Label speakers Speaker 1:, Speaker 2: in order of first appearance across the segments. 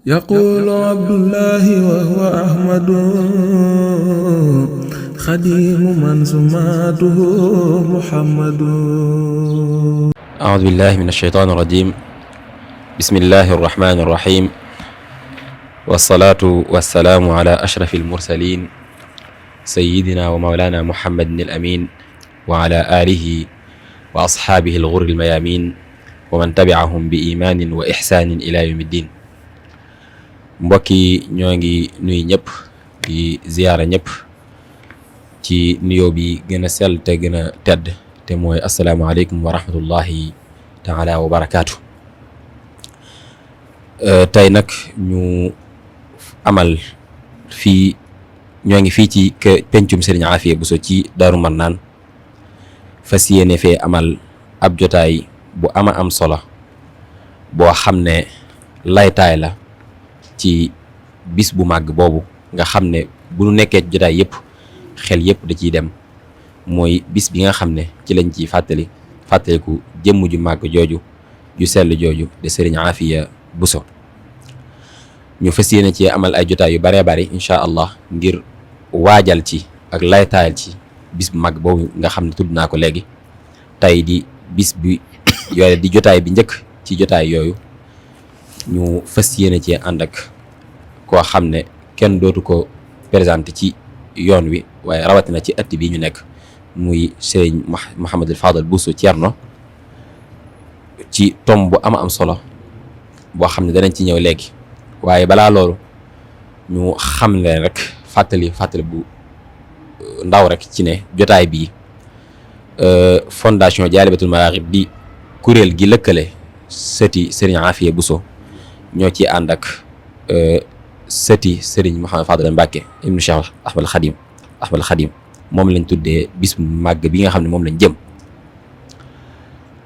Speaker 1: يقول عبد الله وهو أحمد خديم من سماته محمد.
Speaker 2: أعوذ بالله من الشيطان الرجيم. بسم الله الرحمن الرحيم، والصلاة والسلام على أشرف المرسلين سيدنا ومولانا محمد الأمين وعلى آله وأصحابه الغر الميامين ومن تبعهم بإيمان وإحسان إلى يوم الدين. mbokki ñoo ngi nuyu ñëpp di ziyaara ñëpp ci nuyoo bi gën a sell te gën a tedd te mooy asalaamaaleykum wa rahmatullahi taala wa barakaatu. Tey nag ñu amal fii ñoo ngi fii ci pencum Serigne Afia Bousso ci Daaru Marnaan fas yéene fee amal ab jotaay bu ama am solo boo xam ne laytaay la ci bis bu màgg boobu nga xam ne bu nu nekkee jotaay yëpp xel yëpp da ciy dem, mooy bis bi nga xam ne ci lañ ciy fàttaliku jëmm ju màgg jooju ju sell jooju de Serigne Afia Bousso. ñu fas yéene ci amal ay jotaay yu baree bari incha allah ngir waajal ci ak laytaayal ci bis bu màgg boobu nga xam ne tudd naa ko léegi. tey di bis bi yooyu di jotaay bi njëkk ci jotaay yooyu ñu fas yéene ci ànd ak koo xam ne kenn dootu ko présenté ci yoon wi waaye rawatina ci ëtt bi ñu nekk muy Serigne Mouhamadul Fadal Bousso Thierno ci tom bu ama am solo boo xam ne danañ ci ñëw léegi. waaye balaa loolu ñu xam leen rek fàttali bu ndaw rek ci ne jotaay bii fondation Jaalibatul Maraaxib di kuréel gi lëkkale sëti Serigne Afia Bousso ñoo ci ànd ak sëti Serigne Mouhamed Fadal Mbacke ibnu Cheikh Ahmad Khadim moom lañ tuddee bis bu màgg bi nga xam ne moom lañ jëm.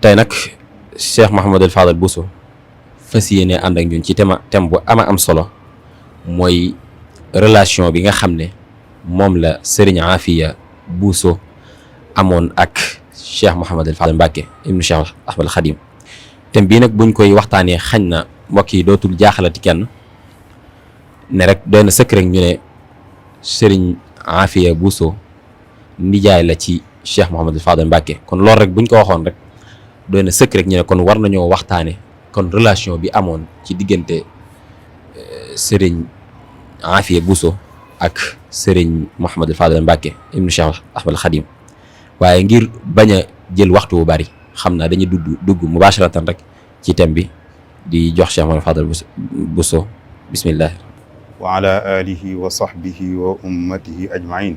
Speaker 2: tey nag Cheikh Mouhamed Fadal Bousso fas yéene ànd ak ñun ci thème bu ama am solo mooy relation bi nga xam ne moom la Serigne Afia Bousso amoon ak Cheikh Mouhamed Fadal Mbacke ibnu Cheikh Ahmad Khadim. thème bii nag buñ koy waxtaanee xañ na mbokk yi dootul jaaxalati kenn ne rek doy na sëkk rek ñu ne Serigne Afia Bousso nijaay la ci Cheikh Mouhamed Fadal Mbacke. kon loolu rek buñ ko waxoon rek doy na sëkk rek ñu ne kon war nañoo waxtaane kon relation bi amoon ci diggante Serigne Afia Bousso ak Serigne Mouhamed Fadal Mbacke ibnu Cheikh Ahmad Khadim. waaye ngir bañ a jël waxtu bu bari xam naa dañuy dugg mubasharatan rek ci thème bi di jox Cheikh Mouhamed Fadal Bousso bismillah.
Speaker 3: wa ala alihi wa sahbihi wa ummatihi ajmain.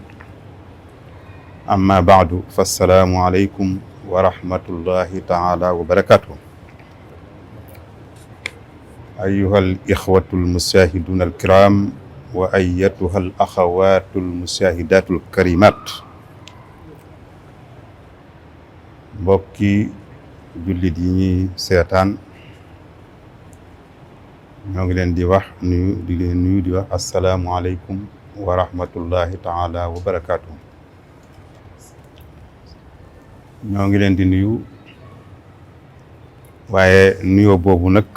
Speaker 3: amma baadu fassalaamu aleykum wa rahmatullahi taala wa barakatuh. ayuha al ixwatu al mushahiduna al kiram wa ayatuha al axawatu al mushahidatu al karimat. mbokki jullit yi ñuy seetaan ñoo ngi leen di wax nuyu di wax asalaamualeykum wa rahmatullahi taala wa barakaatu. ñoo ngi leen di nuyu waaye nuyoo boobu nag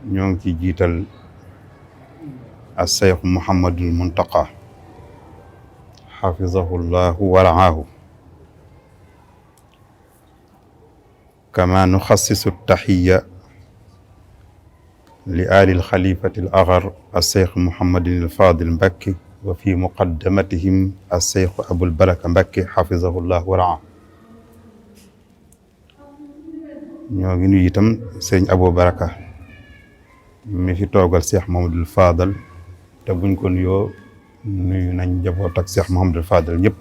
Speaker 3: ñoo ngi ci jiital as-Seex Muhammadul Muntaqa xafizahu llahu wa raahu. kama nuxassisu taxiya li alil xalifati al agar alseyx Mouhamadin al Fadil Mbacke wa fi muqaddamatihim alseyx Abul Baraka Mbacke xafizahu llah wa raa. ñoo ngi nuyu itam sëñ Abou Baraka mi fi toogal Cheikh Mouhamadul Fadal te buñ ko nuyoo nuyu nañ njaboot ak Cheikh Mouhamadul Fadal ñëpp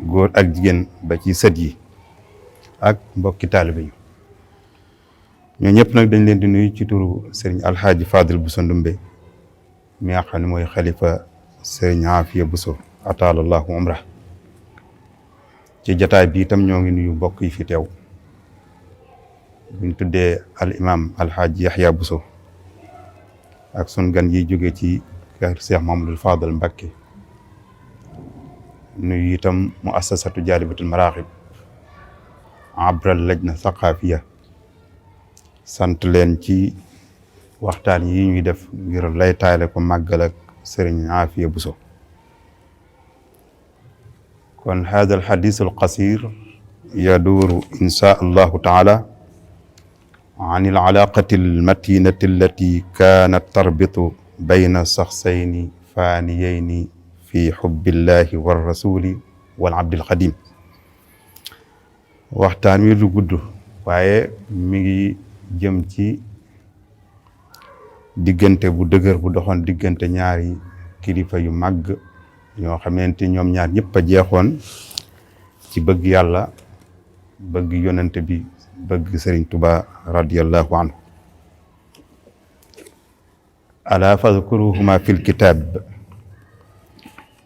Speaker 3: góor ak jigéen ba ci sët yi ak mbokki taalibe yi. ñoo ñëpp nag dañ leen di nuyu ci turu Serigne Alhaaji Fadil Bousso Ndumbe mi nga xam ne mooy xalifa Serigne Afia Bousso ataalallahu umra. ci jataay bi itam ñoo ngi nuyu mbokk yi fi teew buñ tuddee al imam Alhaaji Yahya Bousso ak sun gan yi jóge ci kër Cheikh Mouhamadul Fadal Mbacke. nuyu itam muassasatu Jaalibatul Maraaxib abral lajna saqaafiya sant leen ci waxtaan yi ñuy def ngir lay taale ko màggal ak sëriñ Aafiya Buso. kon hada alxadis alqasir yaduuru insha allahu taala an alcalaqati almatinati allati kanat tarbitu bayna saxsayni faaniyayni fi xubbillahi warrasuli wal abdilxadim. waxtaan wi du gudd waaye mi ngi jëm ci diggante bu dëgër bu doxoon diggante ñaari kilifa yu màgg ñoo xamante ñoom ñaar ñëpp a jeexoon ci bëgg yàlla bëgg yonente bi bëgg Sëriñ Tuba radiyallahu anhu. ala fadkuruhuma fil kitab.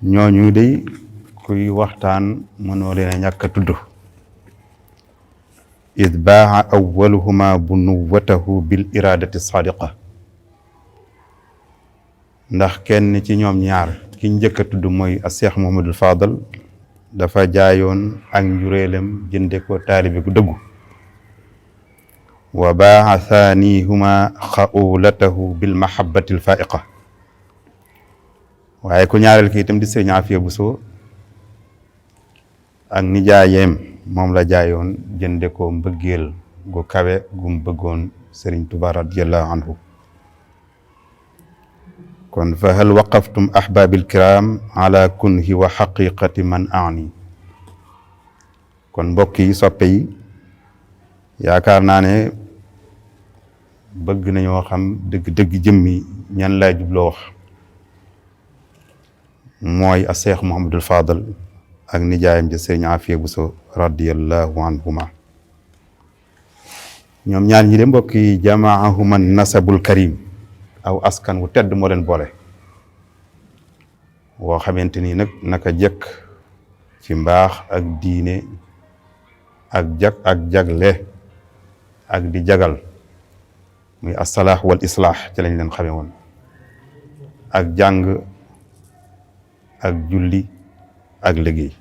Speaker 3: ñooñu day kuy waxtaan mënoo leen a ñàkk a tudd. id baaxa awaluhuma bunuwatahu bil iradati sadiqa. ndax kenn ci ñoom ñaar ki njëkk a tudd mooy a Cheikh Mouhamadul Fadal dafa jaayoon ak njureelem jënde ko taalibe gu dëggu. wa baaxa thanihuma xaulatahu bil mahabbati l faiqa. waaye ku ñaareel ki itam di Sëriñ Aafiya Buso ak nijaayeem moom la jaayoon jënde ko mbëggeel gu kawe gum bëggoon Sëriñ Tuba radiyallahu anhu. kon fa hal waqaftum ahbaabil kiram ala kunhi wa xaqiqati man aani. kon mbokk yi soppe yi yaakaar naa ne bëgg nañoo xam dëgg-dëgg jëmmi ñan laa jubloo wax. mooy a Cheikh Mouhamadul Fadal ak nijaayam ja Sëriñ Aafiya Buso radiyallahu anhuma. ñoom ñaar ñi de mbokk yi jamaahuma nasabul karim. aw askan wu tedd moo leen boole woo xamante ni nag naka jëkk ci mbaax ak diine ak jagle ak di jagal muy assalaax wal islaax ci lañ leen xamee woon ak jàng ak julli ak liggéey.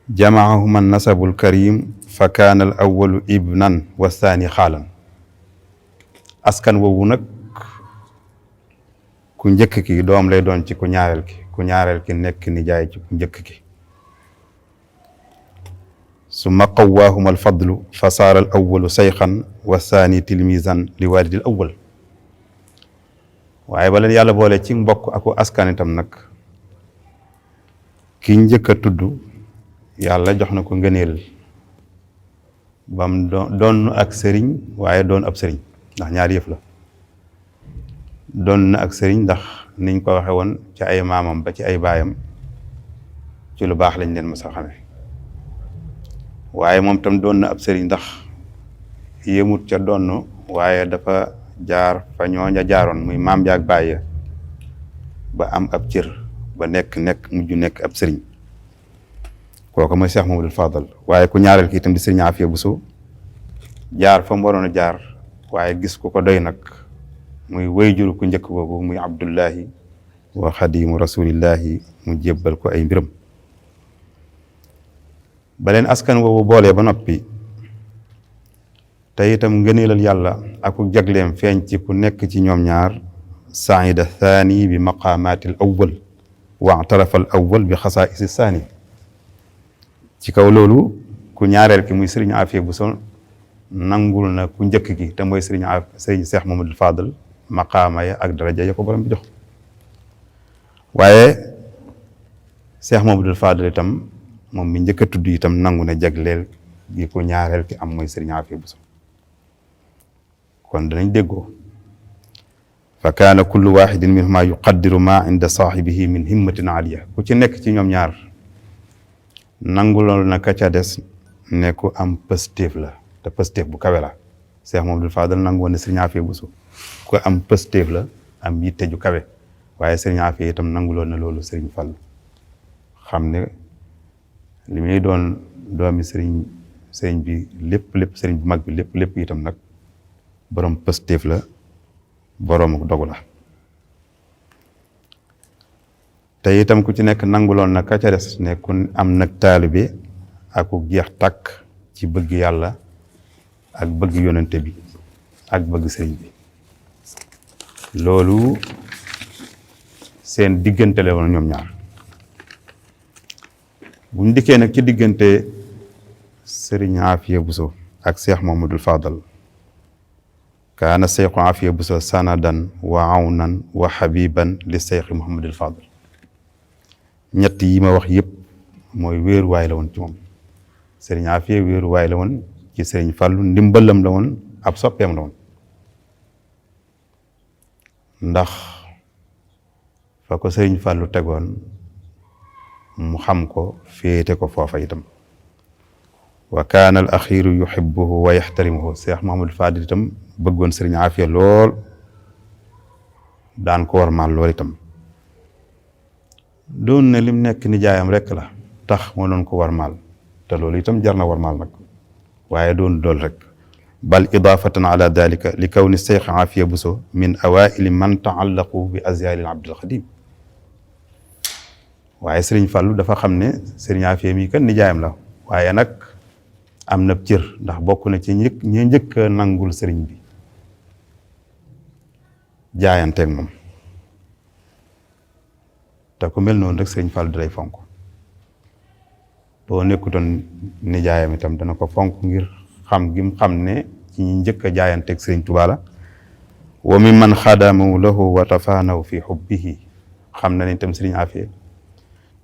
Speaker 3: jamaahuma nasabul karim fa kaana al awalu ibnan wa thani xaalan. askan woowu nag ku njëkk ki doom lay doon ci ku ñaareel ki nekk nijaay ci ku njëkk ki. summa qawwaahuma alfadlu fa saara al awalu sayxan wa thani tilmisan li walidi al awal. waaye ba leen yàlla boole ci mbokk aku askan itam nag ki njëkk a tudd yàlla jox na ko ngëneel bam doon ak sëriñ waaye doon ab sëriñ. ndax ñaari yëf la doon na ak sëriñ ndax niñ ko waxe woon ci ay maamam ba ci ay baayam ci lu baax lañ leen mës a xame waaye moom tam doon na ab sëriñ ndax yëmut ca doon waaye dafa jaar fa ñooña jaaroon muy maam yaag baay ba am ab cër ba mujj nekk ab sëriñ kooku mooy Cheikh Mouhamadul Fadal. waaye ku ñaareel ki itam di Sëriñ Aafiya Buso jaar fa mu waroon a jaar waaye gis ku ko doy nag muy wayjuru ku njëkk boobu muy Abdullahi wa xadimu rasulillahi mu jébbal ko ay mbiram. ba leen askan woowu boolee ba noppi te itam ngëneelal yàlla aku jagleem feeñ ci ku nekk ci ñoom ñaar. saida thani bi maqaamaati al awal wa atarafa al awal bi xasaisi saani. ci kaw loolu ku ñaareel ki muy Sëriñ Aafiya Buso nangul na ku njëkk gi te mooy Sëriñ Cheikh Mouhamadul Fadal maqaama ya ak daraja ya ko borom bi jox. waaye Cheikh Mouhamadul Fadal itam moom mi njëkk a tudd itam nangu na jagleel gi ku ñaareel ki am mooy Sëriñ Aafiya Buso. kon danañ déggoo. fa kaana kullu waxidin minhuma yuqaddiru ma inda saaxibihi min himmatin aliya. ku ci nekk ci ñoom ñaar nanguloon na ka ca des ne ku am pëstéef la te pëstéef bu kawe la. Cheikh Mouhamadul Fadal nangu woon ne Sëriñ Aafiya Buso ku am pëstéef la am yitte ju kawe waaye Sëriñ Aafiya itam nanguloon na loolu Sëriñ Fall xam ne li muy doon doomi sëriñ bi lépp sëriñ bu mag bi lépp itam nag borom pëstéef la borom dogu la. te itam ku ci nekk nanguloon na ka ca des ne ku am nag taalibe ak ku jeex tàkk ci bëgg yàlla ak bëgg yonente bi ak bëgg sëriñ bi loolu seen diggante la woon ñoom ñaar. buñ dikkee nag ci diggante sëriñ Afiya Buso ak Cheikh Mouhamadoul Fadal kaana Cheikh Afiya Buso sanadan wa awnan wa habiban li Cheikh Mouhamadoul Fadal ñett yi ma wax yëpp mooy wéeruwaay la woon ci moom. sëriñ Afiya wéeruwaay la woon ci sëriñ Fàllu, ndimbalam la woon, ab soppeem la woon. ndax fa ko sëriñ Fàllu tegoon mu xam ko féete ko foofa itam. wa kaana al axiru yuhibbuhu wa yaxtarimuhu. Cheikh Mouhamadoul Fadil itam bëggoon sëriñ Afiya lool, daan ko warmaal lool itam. doon ne lim nekk nijaayam rekk la tax moo doon ko warmaal, te loolu itam jar na warmaal nag, waaye doon dool rek. bal idaafatan ala dalika li kawni Cheikh Afiya Buso min awaili man taallaqu bi azyalil Abdul Xadim. waaye sëriñ Fàllu dafa xam ne sëriñ Afiya mi kan nijaayam la, waaye nag am na cër ndax bokk na ci ñi njëkk a nangul sëriñ bi jaayanteeg moom. te ku mel noonu rek sëriñ Fàllu dalay fonk. boo nekkutoon nijaayam itam dana ko fonk ngir xam gim xam ne ci ñi njëkk a jaayanteeg sëriñ Tuubaa la. wa mi man xadamu lahu wa tafaanaw fi xubbihi. xam na ne itam sëriñ Afiya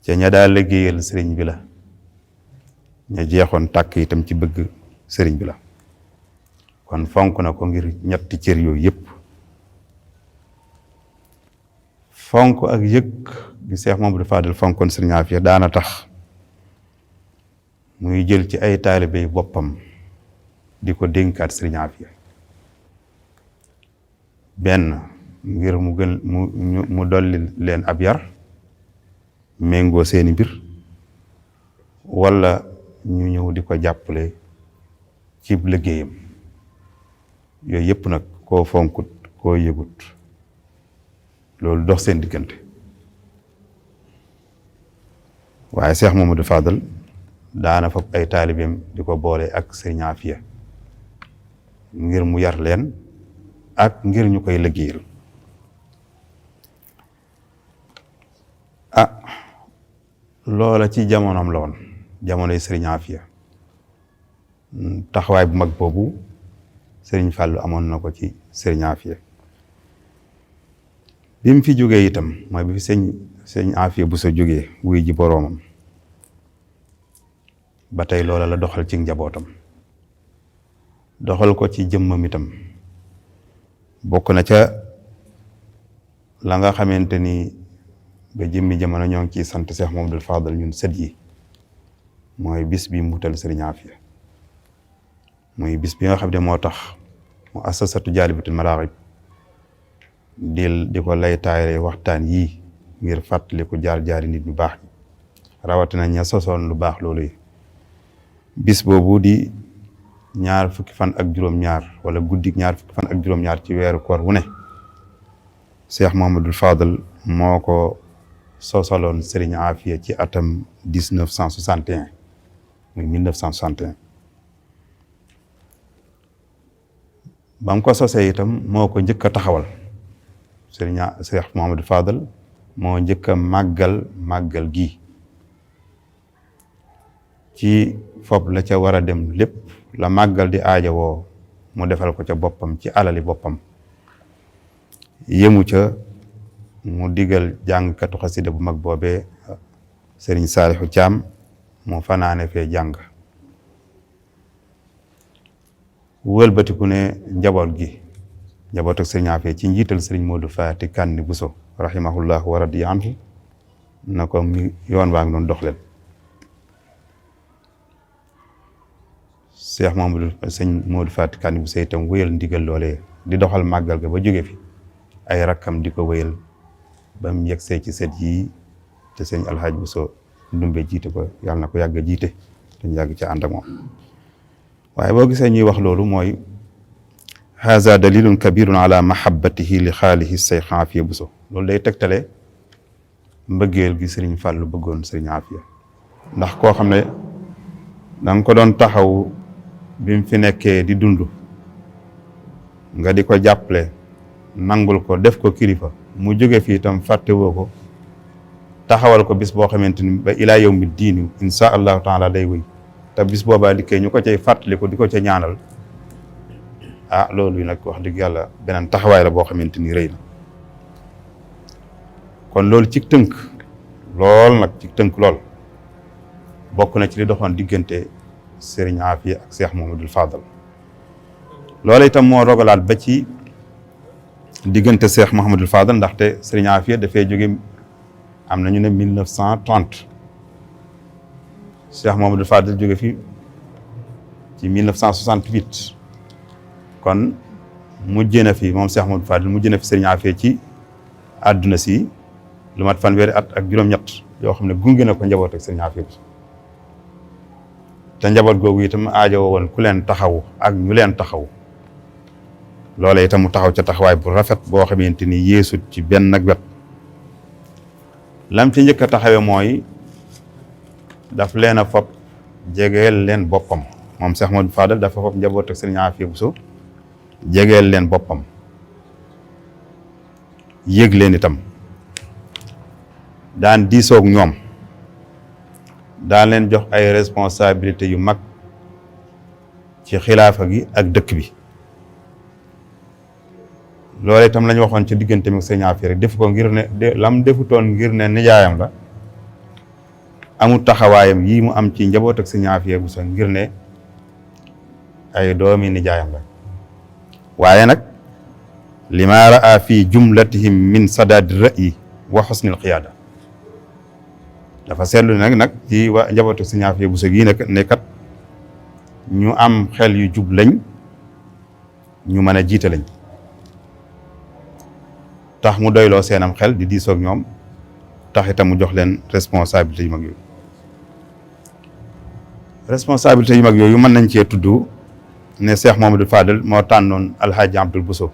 Speaker 3: ca ña daa liggéeyal sëriñ bi la, ña jeexoon tàkk itam ci bëgg sëriñ bi la. kon fonk na ko ngir ñetti cër yooyu yëpp. fonk ak yëg gi Cheikh Mouhamadoul Fadil fonkoon sëriñ Afiya daana tax muy jël ci ay taalibe boppam di ko dénkaat sëriñ Afiya. benn ngir mu gën mu dolli leen ab yar, méngoo seeni mbir, wala ñu ñëw di ko jàppale ci liggéeyam. yooyu yëpp nag koo fonkut koo yëgut loolu dox seen diggante. waaye Cheikh Mouhamadoul Fadal daana fab ay taalibeem di ko boole ak sëriñ Afiya ngir mu yar leen ak ngir ñu koy liggéeyal. loola ci jamonoom la woon, jamonoy sëriñ Afiya. taxawaay bu mag boobu sëriñ Fàllu amoon na ko ci sëriñ Afiya. bi mu fi jógee itam mooy bi fi sëriñ Afiya bu sa jógee wuy ji boroomam, ba tey loola la doxal ci njabootam, doxal ko ci jëmmam itam. bokk na ca la nga xamante ni ba jëmmi jamono ñoo ngi ciy sant Cheikh Mouhamadoul Fadal ñun sët yi, mooy bis bi mu wutal sëriñ Afiya. muy bis bi nga xam ne moo tax mu assasatu Jaalibatul Maraaxib di ko lay taayre waxtaan yii ngir fàttali ko jaar-jaari nit ñu baax ñi, rawatina ña sosoon lu baax loolu yi. bis boobu di ñaar fukki fan ak juróom-ñaar wala guddik ñaar fukki fan ak juróom-ñaar ci weeru koor wu ne, Cheikh Mouhamadoul Fadal moo ko sosaloon sëriñ Afiya ci atam 1961 muy 1961. ba mu ko sosee itam moo ko njëkk a taxawal. Cheikh Mouhamadoul Fadal moo njëkk a màggal gi ci fob la ca war a dem lépp, la màggal di aajowoo mu defal ko ca boppam ci alali boppam. yemu ca mu digal jàngkatu xasida bu mag boobee sëriñ Saalixu Caam mu fanaane fee jàng. wëlbatiku ne njaboot gi, njaboot ak sëriñ Afiya ci njiital sëriñ Modou Faati Kanni Buso rahimahullah wa radiya anhu na ko yoon waa ngi doon dox leen. Cheikh sëñ Modou Faati Kanni Buso itam wéyal ndigal loolee di doxal màggal ga ba jóge fi, ay rakkam di ko wéyal ba mu yegsee ci set yii te sëñ Alhaaj Buso Ndumbe jiite ko, yàlla na ko yàgg a jiite te ñu yàgg ci ànd ak moom. waaye boo gisee ñuy wax loolu mooy haza dalilun kabirun ala mahabbatihi li xaalihi Cheikh Afiya Buso. loolu day tegtale mbëggeel gi sëriñ Fàllu bëggoon sëriñ Afiya, ndax koo xam ne danga ko doon taxaw bi mu fi nekkee di dund nga di ko jàppale nangul ko def ko kilifa mu jóge fii itam fàttewoo ko taxawal ko bis boo xamante ni ba ilaa yawmi diini insha allahu taala day wéy te bis boobaa dikkee ñu ko cay fàttali ko di ko ca ñaanal loolu nag wax dëgg yàlla beneen taxawaay la boo xamante ni rëy na kon loolu ci tënk lool bokk na ci li doxoon diggante Serigne Afia ak Cheikh Mouhamadoul Fadal loolu itam moo rogalaat ba ci diggante Cheikh Mouhamadoul Fadal ndaxte Serigne Afia dafay jóge am na ñu ne 1930 Cheikh Mouhamadoul Fadal jóge fi ci 1968 kon mujjee na fi moom Cheikh Mouhamadoul Fadal mujjee na fi Serigne Afia ci àdduna si lu mat fanweeri at ak juróom-ñett yoo xam ne gunge na ko njaboot ak Serigne Afia bi te njaboot googu itam aajowoo woon ku leen taxaw ak ñu leen taxaw loolee itam mu taxaw ca taxawaay bu rafet boo xamante ni yeesut ci benn ak wet lam ci njëkk a taxawee mooy daf leen a fob jegeel leen boppam moom Cheikh Mouhamadoul Fadal dafa fob njaboot ak Serigne Afia Bousso jegeel leen boppam yëg leen itam daan diisoog ñoom daan leen jox ay responsabilité yu mag ci xilaafa gi ak dëkk bi loolu itam la ñu waxoon ci diggante mi Serigne Afia rek def ko ngir ne lam defutoon ngir ne nijaayam la amul taxawaayam yii mu am ci njaboot ak Serigne Afia Bousso ngir ne ay doomi nijaayam la waaye nag lima raa fi jumlatihim min sadadi ra'yi wa husnil qiyaada dafa seetlu nag ci waa njabootu Serigne Afia Bousso gii ne kat ñu am xel yu jub lañ ñu mën a jiite lañ tax mu doyloo seenam xel di diisoog ñoom tax itam mu jox leen responsabilité yu mag yooyu responsabilité yu mag yooyu mën nañ cee tudd ne Cheikh Mouhamadoul Fadal moo tànnoon Alhaji Abdoul Bousso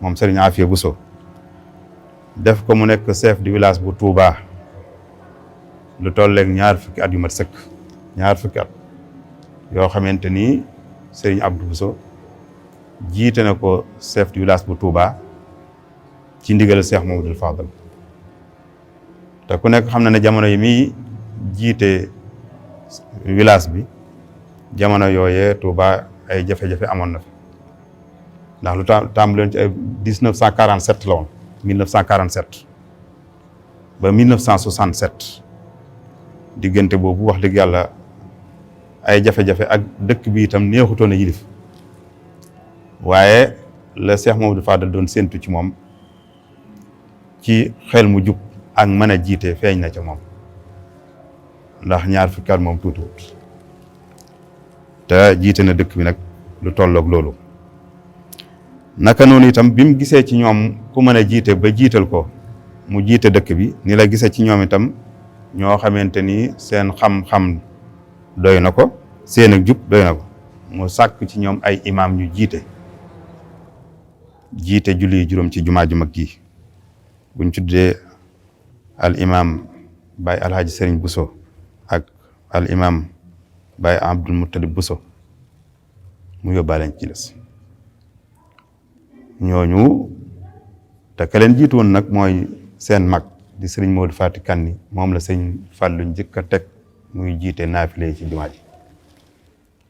Speaker 3: moom Serigne Afia Bousso def ko mu nekk chef du village bu Touba lu tolleeg ñaar fukki at yu mat sëkk ñaar fukki at yoo xamante ni Serigne Abdou Bousso jiite na ko chef du village bu Touba ci ndigal Cheikh Mouhamadoul Fadal te ku nekk xam na ne jamono yi muy jiite village bi jamono yooyee Touba ay jafe-jafe amoon na fi ndax lu tàmbaloon ci ay 1947 la woon 1947 ba 1967 diggante boobu wax dëgg yàlla ay jafe-jafe ak dëkk bi itam neexutoon a yilif waaye la Cheikh Mouhamadoul Fadal doon séentu ci moom ci xel mu jub ak mën a jiite feeñ na ca moom ndax ñaar fukki at moom tuutiwut te jiite na dëkk bi nag lu tolloog loolu naka noonu itam bi mu gisee ci ñoom ku mën a jiite ba jiital ko mu jiite dëkk bi ni la gisee ci ñoom itam ñoo xamante ni seen xam-xam doy na ko seen ak jub doy na ko mu sàkk ci ñoom ay imaam ñu jiite julli juróom ci jumaa ju mag gi buñ tuddee al imam Baye Alhaji Serigne Bousso ak al imam Baye Abdoul Moutalib Bousso mu yóbbaale ci des ñooñu te ka leen jiitu woon nag mooy seen mag di Serigne Modou Fati Kanni moom la sëñ Fallou njëkk a teg muy jiite naafile ci jumaa ji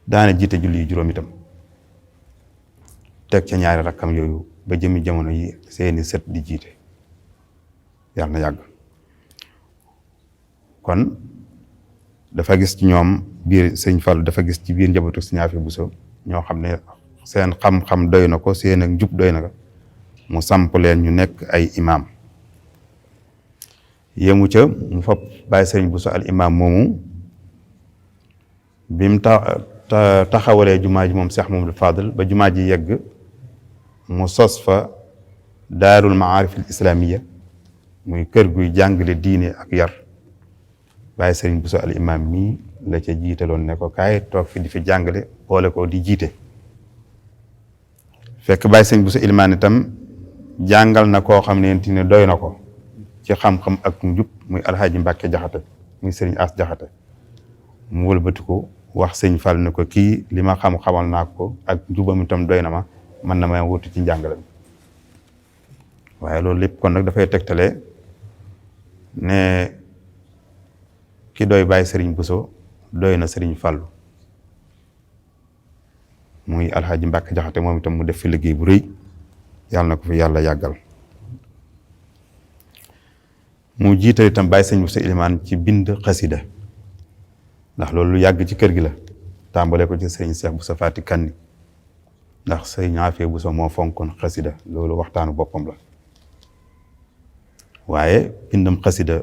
Speaker 3: daana jiite julli juróom itam teg ca ñaari rakkam yooyu ba jëmi jamono yi seeni sët di jiite yàlla na yàgg kon dafa gis ci ñoom biir sëñ Fallou dafa gis ci biir njabootu Serigne Afia Bousso ñoo xam ne seen xam-xam doy na ko seen ak njub doy na ko mu samp leen ñu nekk ay imaam yemu ca mu fab Baye Serigne Bousso al imaam moomu bi mu taxawalee jumaa ji moom Cheikh Mouhamadoul Fadal ba jumaa ji yegg mu sos fa daarul maarif al islamiya muy kër guy jàngale diine ak yar Baye Serigne Bousso al imaam mii la ca jiitaloon ne ko kaay toog fi di fi jàngale boole ko di jiite fekk Baye Serigne Bousso ilimaan itam jàngal na koo xam ne ne doy na ko ci xam-xam ak njub muy Alhaji Mbàkke Jaxate muy Serigne As Jaxate mu wëlbati ko wax sëñ Fall ne ko kii li ma xam xamal naa ko ak njubam itam doy na ma mën na may wutu ci njàngale bi waaye loolu lépp kon nag dafay tegtale ne ki doy bàyyi sëriñ Bousso doy na sëriñ Fàllu muy alxaaji Mbàkke Jaxate moom itam mu def fi liggéey bu rëy yàlla na ko fi yàlla yàggal mu jiital itam bàyyi sëriñ Bousso ilimaan ci bind xasida ndax loolu lu yàgg ci kër gi la tàmbale ko ci sëriñ Cheikh Bousso Fati Kanni ndax sëriñ Afee Bousso moo fonkoon xasida loolu waxtaanu boppam la waaye bindam xasida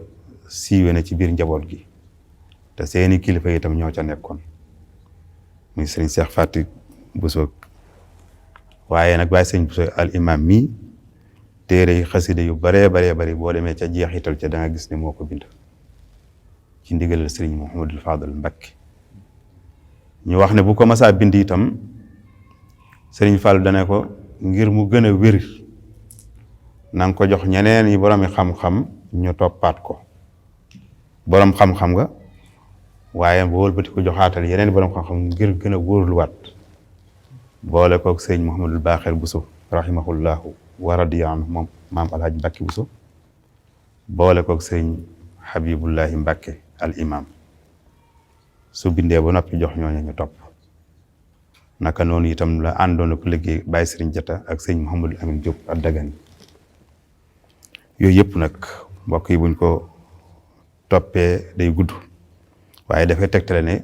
Speaker 3: siiwe na ci biir njaboot gi te seeni kilifa itam ñoo ca nekkoon muy sëriñ Cheikh Fati Bousso waaye nag bàyyi sëriñ Bousso al imam mi téere yi xasida yu baree bari boo demee ca jeexital ca da nga gis ne moo ko bind ci ndigalal sëriñ Mouhamadul Fadal Mbakke ñu wax ne bu ko masaa bind itam sëriñ Fall dane ko ngir mu gën a wér na nga ko jox ñeneen yi boroomi xam-xam ñu toppaat ko boroom xam-xam nga waaye ba wëlbati ko joxaatal yeneen boroom xam-xam ngir gën a wóorluwaat boole koog sëriñ Mouhamadul Baaxir Bousso rahimahullahu wa radiya anhu moom maam alhaji Mbàkke Bousso boole koog sëriñ Habibullahi Mbàkke al imam su bindee ba noppi jox ñooñu ñu topp naka noonu itam la àndoon na ko liggéey bàyyi sëriñ Jata ak sëriñ Mouhamadul Amin Diop ak Dagani yooyu yëpp nag mbokk yi buñ ko toppee day gudd waaye dafay tegtale ne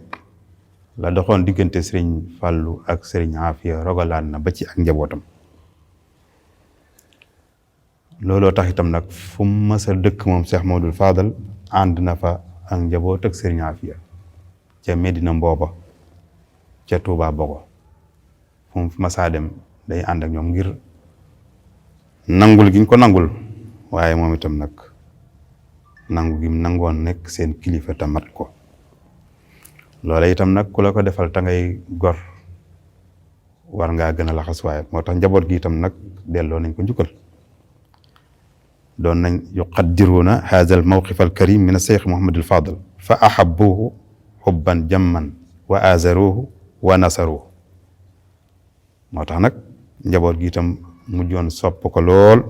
Speaker 3: la doxoon diggante sëriñ Fàllu ak sëriñ Afiya rogalaan na ba ci ak njabootam looloo tax itam nag fu mu mës a dëkk moom Cheikh Mamadou Fadal ànd na fa ak njaboot ak sëriñ Afiya ca Medina Mbooba ca Touba Bogo fu mu masaa dem day ànd ak ñoom ngir nangul giñ ko nangul waaye moom itam nag nangu gi nangoon nekk seen kilifa te mat ko loola itam nag ku la ko defal ta ngay gor war ngaa gën a laxas waaye moo tax njaboot gi itam nag delloo nañ ko njukkal doon nañ yuqaddiruuna haza al mawqif al karim min as-Cheikh Mouhamad al Fadal fa ahabbuhu hubban jamman wa azaruhu wa nasaruhu moo tax nag njaboot gi itam mujjoon sopp ko lool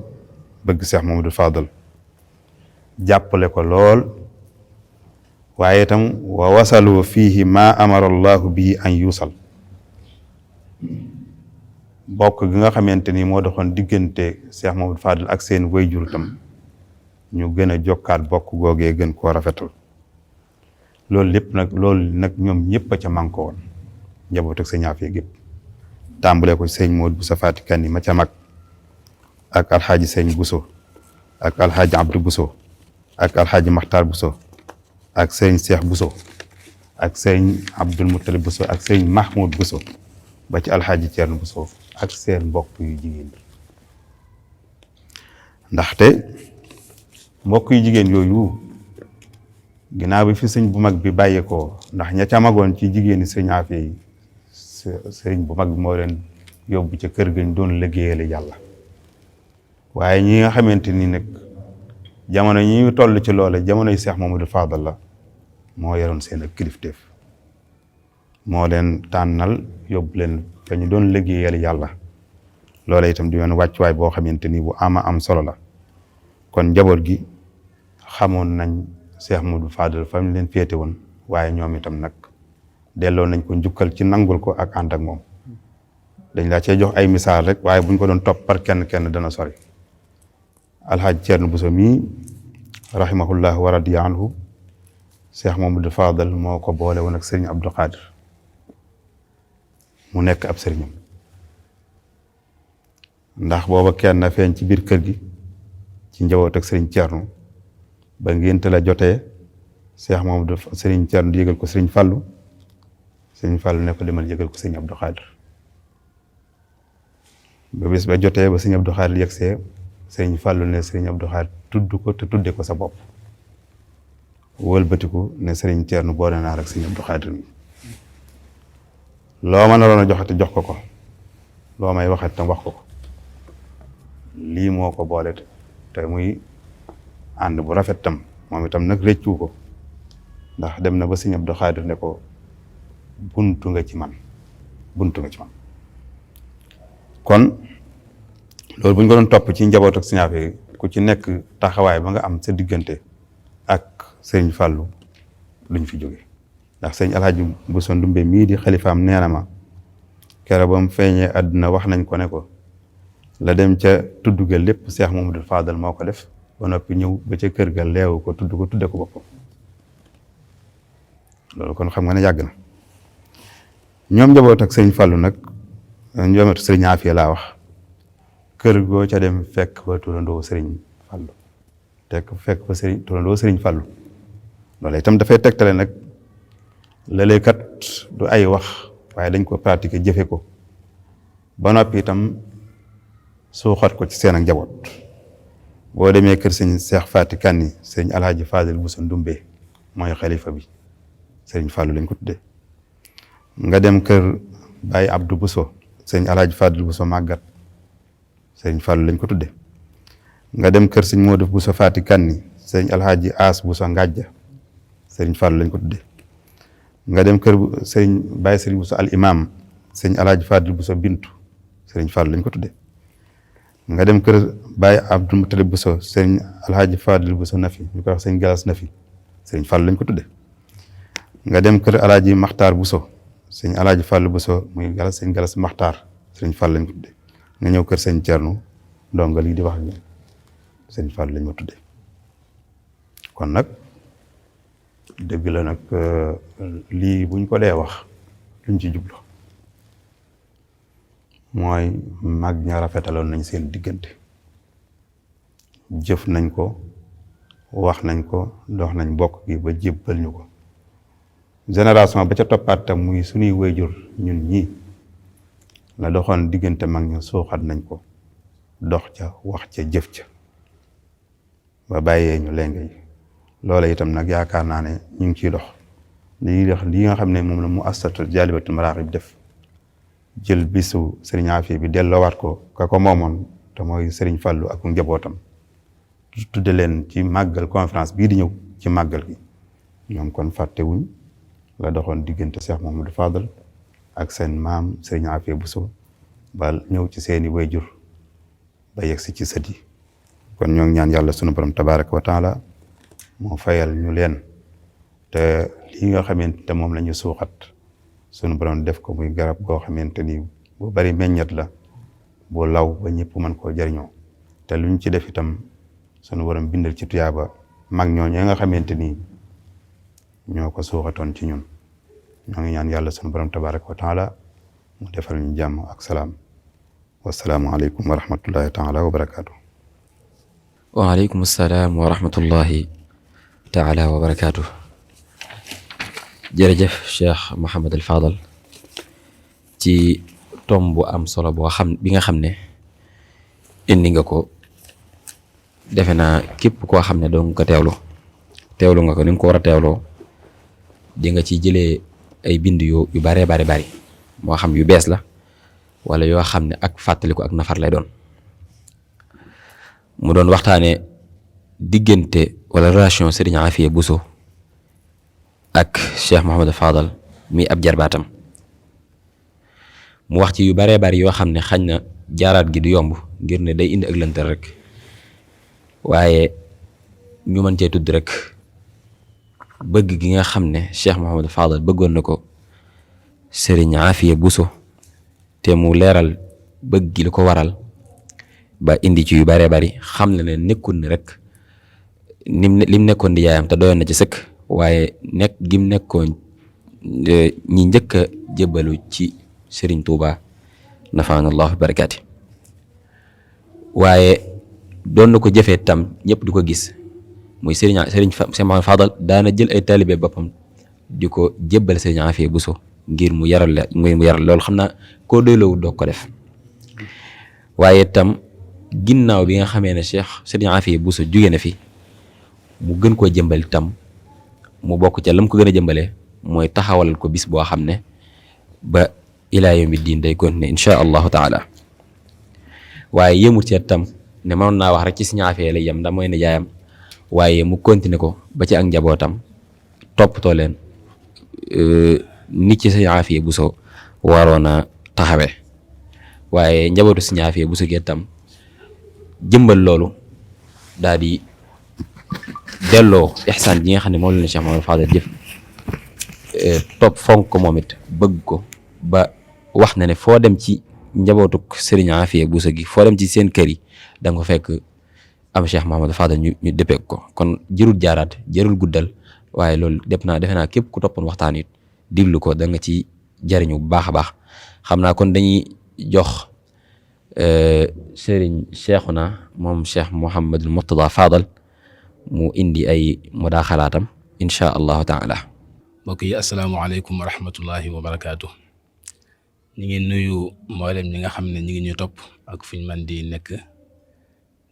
Speaker 3: bëgg Cheikh Mouhamad al Fadal jàppale ko lool waaye itam wa wasalu fiihi ma amara allahu bii an yusal bokk gi nga xamante ni moo doxoon diggante Cheikh Mouhamad Fadal ak seen wayjur tam ñu gën a jokkaat bokk googee gën koo rafetal loolu nag ñoom ñëpp a ca manko woon njaboot ak sëñ Afia gépp tàmbale ko sëñ Modou Bousso Fati Kanni ma ca mag ak alxaaji sëñ Bousso ak alxaaji Abdou Bousso ak alxaaji Maxtaar Bousso ak sëñ Cheikh Bousso ak sëñ Abdul Muttalib Bousso ak sëñ Mahmoud Bousso ba ci alxaaji Ceerno Bousso ak seen mbokk yu jigéen ndaxte mbokk yu jigéen yooyu ginnaaw bi fi sëñ bu mag bi bàyyeekoo ndax ña ca magoon ci jigéeni sëñ Afia yi sëriñ bu mag bi moo leen yóbbu ca kër gañ doon liggéeyale yàlla waaye ñi nga xamante ni nag jamono ñi ñu toll ci loole jamonoy Cheikh Mamadou Fadal la moo yoroon seen ak kilifteef moo leen tànnal yóbbu leen fa ñu doon liggéeyal yàlla loola itam di yoon wàccuwaay boo xamante ni bu ama am solo la kon njaboot gi xamoon nañ Cheikh Mamadou Fadal fa mu leen féete woon waaye ñoom itam nag delloo nañ ko njukkal ci nangul ko ak ànd ak moom dañ laa cee jox ay misaal rek waaye buñ ko doon topp par kenn dana sori alxaaji Ceerno Bousso mii rahimahullah wa radiya anhu Cheikh Mamadou Fadal moo ko boole woon ak sëriñ Abdou Khadir mu nekk ab sëriñam ndax booba kenn feeñ ci biir kër gi ci njaboot ak sëriñ Ceerno ba ngénte la jotee Cheikh Mamadou sëriñ Ceerno di yëgal ko sëriñ Fàllu ne ko demal yëgal ko sëriñ Abdou Khadir ba bés ba jotee ba sëriñ Abdou Khadir yegsee sëriñ Fàllu ne sëriñ Abdou Khadir tudd ko te tudde ko sa bopp wëlbatiku ne sëriñ Ceerno boole naa rek sëriñ Abdou Khadir mi loo ma naroon a joxate jox ko loo may waxat tam wax ko lii moo ko boole te muy ànd bu rafet tam moom itam nag réccu ko ndax dem na ba sëriñ Abdou Khadir ne ko buntu nga ci man kon loolu bu ñu ko doon topp ci njaboot ak Sëriñ Afia ku ci nekk taxawaay ba nga am sa diggante ak Sëriñ Fàllu luñ fi jóge ndax sëñ Alhaji Bousso Ndumbe mii di xalifaam nee na ma keroog ba mu feeñee àdduna wax nañ ko ne ko la dem ca tudd ga lépp Cheikh Mamadou Fadal moo ko def ba noppi ñëw ba ca kër ga leewu ko tudde ko boppam loolu kon xam nga ne yàgg na ñoom njaboot ak Sëriñ Fàllu nag njabootu Sëriñ Afia laa wax kër goo ca dem fekk ba turandoo Sëriñ Fàllu fekk ba turandoo Sëriñ Fàllu loolu itam dafay tegtale nag lëleekat du ay wax waaye dañ ko pratiquer jëfe ko ba noppi itam suuxat ko ci seen ak njaboot boo demee kër sëñ Cheikh Fati Kanni sëñ Alhaji Fadil Bousso Ndumbe mooy xalifa bi Sëriñ Fàllu lañ ko tuddee nga dem kër Baye Abdou Bousso sëñ Alhaji Fadil Bousso màggat Sëriñ Fàllu lañ ko tuddee nga dem kër sëñ Modou Bousso Fati Kanni sëñ Alhaji As Bousso Ngàjja Sëriñ Fàllu lañ ko tuddee nga dem kër sëriñ Baye Sëriñ Bousso al imam sëñ Alhaji Fadil Bousso Bintu Sëriñ Fàllu lañ ko tuddee nga dem kër Baye Abdou Moutalib Bousso sëriñ Alhaji Fadil Bousso Nafi ñu koy wax sëñ Galas Nafi Sëriñ Fàllu lañ ko tuddee nga dem kër Alhaji Maxtaar Bousso sëñ Alhaji Fàllu Bousso muy Galas sëñ Galas Maxtaar Sëriñ Fàllu lañ ko tuddee nga ñëw kër sëñ Cerno ndonga lii di wax ni Sëriñ Fàllu lañ ma tuddee kon nag dëgg la nag lii buñ ko dee wax luñ ci jublu mooy mag ña rafetaloon nañ seen diggante jëf nañ ko wax nañ ko dox nañ bokk gi ba jébbal ñu ko génération ba ca toppaat tam muy suñuy wayjur ñun ñii la doxoon diggante mag ña suuxat nañ ko dox ca wax ca jëf ca ba bàyyee ñu lenge yi loola itam nag yaakaar naa ne ñu ngi ciy dox lii nga xam ne moom la mu assatul Jaalibatul Maraaxib def jël bisu Sëriñ Afia bi delloowaat ko ka ko moomoon te mooy Sëriñ Fàllu ak njabootam tudde leen ci màggal conférence bii di ñëw ci màggal gi ñoom kon fàttewuñ la doxoon diggante Cheikh Mamadou Fadal ak seen maam Sëriñ Afia Bousso ba ñëw ci seeni wayjur ba yegg si ci sët yi kon ñoo ngi ñaan yàlla sunu borom tabaraka wa taala moo fayal ñu leen te lii nga xamante te moom la ñu suuxat sunu borom def ko muy garab goo xamante ni bu bari meññet la bu law ba ñëpp mën koo jariñoo te luñ ci def itam sunu borom bindal ci tuyaaba mag ñooñu nga xamante ni ñoo ko suuxatoon ci ñun ñoo ngi ñaan yàlla sunu borom tabaraka wa taala mu defal ñu jàmm ak salaam wasalaamu aleykum wa rahmatullahi taala wa barakaatu.
Speaker 2: waaleykum salaam wa rahmatullahi taala wa barakaatu. jërëjëf Cheikh Mouhamed El Fadal ci tom bu am solo boo xam bi nga xam ne indi nga ko defe naa képp koo xam ne doo nga ko teewlu nga ko ni nga ko war a teewloo di nga ci jëlee ay bind yu baree bari moo xam yu bees la wala yoo xam ne ak fàttaliku ak nafar lay doon mu doon waxtaane diggante wala relation Sëriñ Afia Bousso ak Cheikh Mouhamed Fadal mi ab jarbaatam mu wax ci yu baree bari yoo xam ne xañ na jaaraat gi du yomb ngir ne day indi ak lëntal rek waaye ñu mën cee tudd rek bëgg gi nga xam ne Cheikh Mouhamed Fadal bëggoon na ko Sëriñ Afia Bousso te mu leeral bëgg gi li ko waral ba indi ci yu baree bari xam ne nekkul ni rek lim nekkoon di yaayam te doyoon na ci sëkk waaye nekk gim nekkoon ñi njëkk a jébbalu ci Serigne Touba nafaana allahu barakaati waaye doon na ko jëfee tam ñëpp di ko gis muy Serigne Fadal daana jël ay taalibe boppam di ko jébbal Serigne Afia Bousso ngir mu yaral loolu xam naa koo doyloowu doog ko def waaye tam ginnaaw bi nga xamee ne Serigne Afia Bousso jóge na fi mu gën koo jëmbal tam mu bokk ca lam ko gën a jëmbalee mooy taxawalal ko bis boo xam ne ba ilaa yawmi diin day continuer insha allahu taala waaye yëmut ci tam ne mënoon naa wax rek ci Serigne Afia lay yem ndax mooy ne jaayam waaye mu continuer ko ba ci ak njabootam toppatoo leen nit ci Serigne Afia Bousso waroon a taxawee waaye njabootu Sëriñ Afiya Buso gi tam jëmbal loolu daal di delloo ihsaan ji nga xam ne moom la Cheikh Mamadou Fadal jëf topp fonk ko moom it bëgg ko ba wax na ne foo dem ci njabootuk Sëriñ Afiya Buso gi foo dem ci seen kër yi da nga ko fekk am Cheikh Mamadou Fadal ñu dëppeek ko kon jërul jaaraat jërul guddal waaye loolu defe naa képp ku toppoon waxtaan it diglu ko da nga ci jariñu bu baax a baax xam naa kon dañuy jox Sëriñ Cheikhuna moom Cheikh Mouhamadul Mourtada Fadal mu indi ay mudaaxalaatam insha allahu taala.
Speaker 4: mbokk yi asalaamaaleykum wa rahmatullahi wa barakaatu. ñu ngi nuyu mboolem ñi nga xam ne ñu ngi ñuy topp ak fu ñu mën di nekk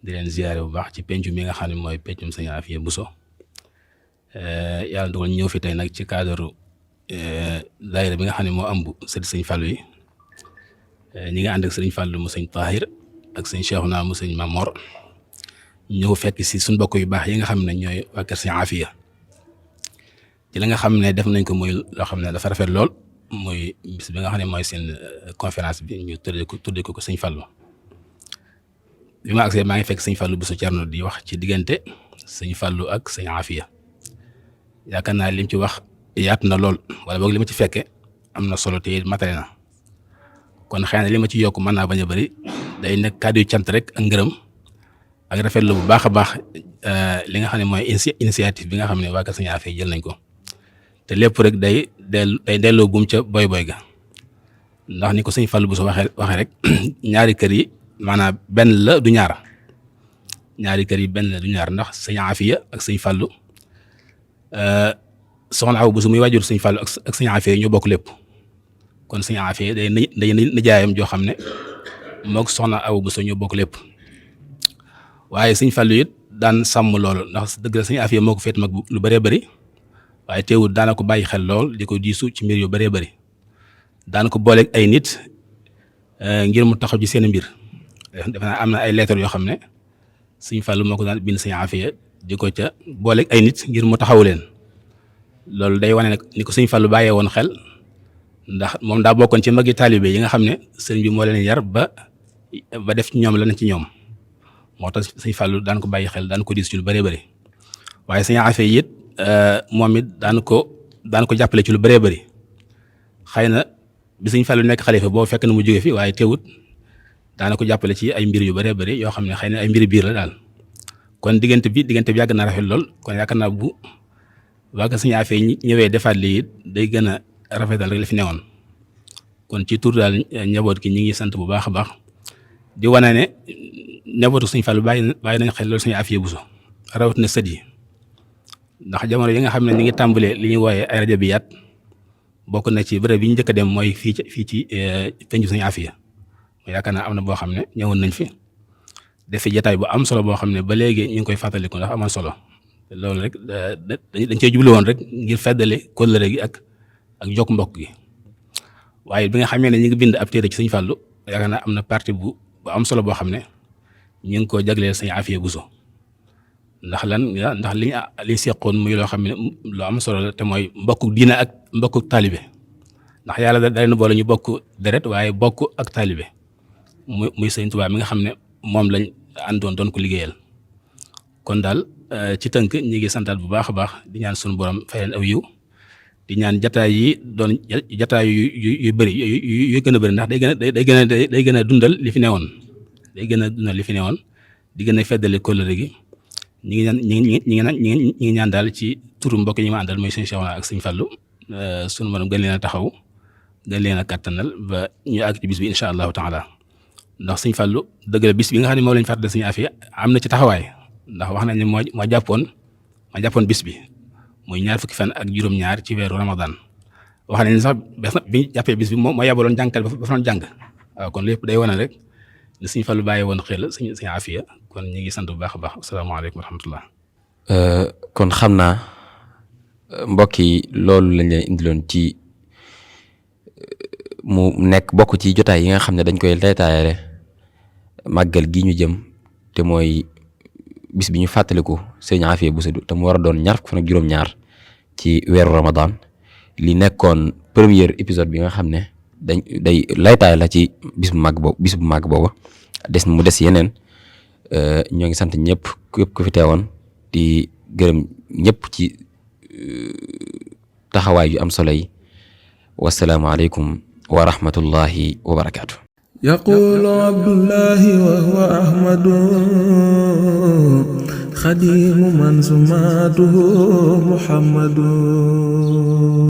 Speaker 4: di leen ziyaare bu baax ci pencu mi nga xam ne mooy pencum Sëriñ Afiya Buso. yàlla dogal ñëw fi tey nag ci cadre daayira bi nga xam ne moo ëmb sëriñ Fallu yi ñi nga ànd ak sëriñ Fallu mu sëñ Tahir ak sëñ Cheikhuna mu sëñ Mamor ñëw fekk si suñ mbokk yu baax yi nga xam ne ñooy waa kër Sëriñ Afiya ci la nga xam ne def nañ ko muy loo xam ne dafa rafet lool muy bis bi nga xam ne mooy seen conférence bi ñu tuddee ko sëñ Fallu bi ma agsee maa ngi fekk sëñ Fallu Buso Cerno di wax ci diggante sëñ Fallu ak sëñ Afiya yaakaar naa lim ci wax yaatu na lool wala boog li ma ci fekke am na solo te matale na kon xëy na li ma ci yokk mën naa bañ a bëri day nekk kàddu yu cant rek ak ngërëm ak rafetlu bu baax a baax li nga xam ne mooy initiative bi nga xam ne waa kër Sëriñ Afiya jël nañ ko te lépp rek day delloo buum ca boy ga ndax ni ko sëñ Fallu Buso waxee rek ñaari kër yi maanaam benn la du ñaar ñaari kër yi benn la du ñaar ndax Sëriñ Afiya ak sëñ Fallu soxna Awa Buso muy waajur sëñ Fallu ak sëñ Afiya ñoo bokk lépp kon sëñ Afiya day nijaayam joo xam ne moog soxna Awa Buso ñoo bokk lépp waaye sëñ Fallu it daan sàmm loolu ndax dëgg la sëñ Afiya moo ko féet mag lu bëree bëri waaye teewul daana ko bàyyi xel lool di ko diisu ci mbir yu bëree bëri daan ko booleeg ay nit ngir mu taxaw ci seen mbir defe naa am na ay lettres yoo xam ne sëñ Fallu moo ko daan bind sëñ Afiya di ko ca booleeg ay nit ngir mu taxawu leen loolu day wane nag ni ko sëñ Fallu bàyyee woon xel ndax moom daa bokkoon ci magi taalibe yi nga xam ne sëriñ bi moo leen yar ba def ci ñoom la na ci ñoom moo tax sëñ Fallu daan ko bàyyi xel daan ko diis ci lu bëree bëri waaye sëñ Afiya it moom it daan ko jàppale ci lu bëree bëri xëy na bi sëñ Fallu nekk xalifa boo fekk na mu jóge fi waaye teewut daana ko jàppale ci ay mbir yu bëree bëri yoo xam ne xëy na ay mbiri biir la daal kon diggante bi yàgg na rafet lool kon yaakaar naa bu waa ka Sëriñ Afiya ñëwee defaat lii it day gën a rafetal rek la fi newoon kon ci tur daal njaboot gi ñi ngi sant bu baax a baax di wane ne njabootu Sëriñ Fallu bàyyi nañ xel loolu Sëriñ Afiya Buso rawatina sët yi ndax jamono yi nga xam ne ñi ngi tàmbalee li ñuy wooyee ay rajo bi yaat bokk na ci bërëb bi ñu njëkk a dem mooy fii ci pencu Sëriñ Afiya yaakaar naa am na boo xam ne ñëwoon nañ fi def fi jataay bu am solo boo xam ne ba léegi ñu ngi koy fàttaliku ndax amoon solo loolu rek dañ cee jublu woon rek ngir feddale kóllëre gi ak jokk mbokk gi waaye bi nga xamee ne ñu ngi bind ab téere ci Sëriñ Fallu yaakaar naa am na partie bu am solo boo xam ne ñu ngi koo jagleel Sëriñ Afiya Buso ndax liñ seqoon muy loo xam ne lu am solo la te mooy mbokku diina ak mbokku taalibe ndax yàlla da leen boole ñu bokk deret waaye bokk ak taalibe muy Sëriñ Tuubaa mi nga xam ne moom lañ àndoon doon ko liggéeyal kon daal ci tënk ñi ngi santaat bu baax a baax di ñaan sunu borom fay leen aw yiw di ñaan jataay yi doon jataay yu bëri yu gën a bëri ndax day gën a dundal li fi newoon di gën a feddale kóllëre gi ñi ngi ñaan daal ci turu mbokk ñi ma àndal mooy sëñ Cheikhouna ak sëñ Fallu sunu borom gën leen a taxaw gën leen a kàttanal ba ñu àgg ci bis bi incha allahu taala ndax sëñ Fallu dëgg la bis bi nga xam ne moom lañ fàttali Sëriñ Afiya am na ci taxawaay ndax wax nañ ne moo jàppoon bis bi muy 20 fan ak juróom-ñaar ci weeru Ramadan wax nañ sax bi ñu jàppee bis bi moo yabaloon jàngkat ba fa doon jàng waaw kon lépp day wane rek ne Sëriñ Fallu bàyyi woon xel Sëriñ Afiya kon ñu ngi sant bu baax a baax asalaamaaleykum wa rahmatullah.
Speaker 2: kon xam naa mbokk yi loolu lañ leen indiloon ci mu nekk bokk ci jotaay yi nga xam ne dañ koy leetaayale màggal gi ñu jëm te mooy bis bi ñu fàttaliku Sëriñ Afiya Buso te mu war a doon 20 fan ak juróom-ñaar ci weeru Ramadan li nekkoon premier épisode bi nga xam ne day laytaay la ci bis bu màgg booba mu des yeneen ñoo ngi sant ñëpp képp ku fi teewoon di gërëm ñëpp ci taxawaay yu am solo yi wasalaamu aleykum wa rahmatullahi wa barakaatu.
Speaker 1: يقول عبد الله وهو أحمد خديم من سماته محمد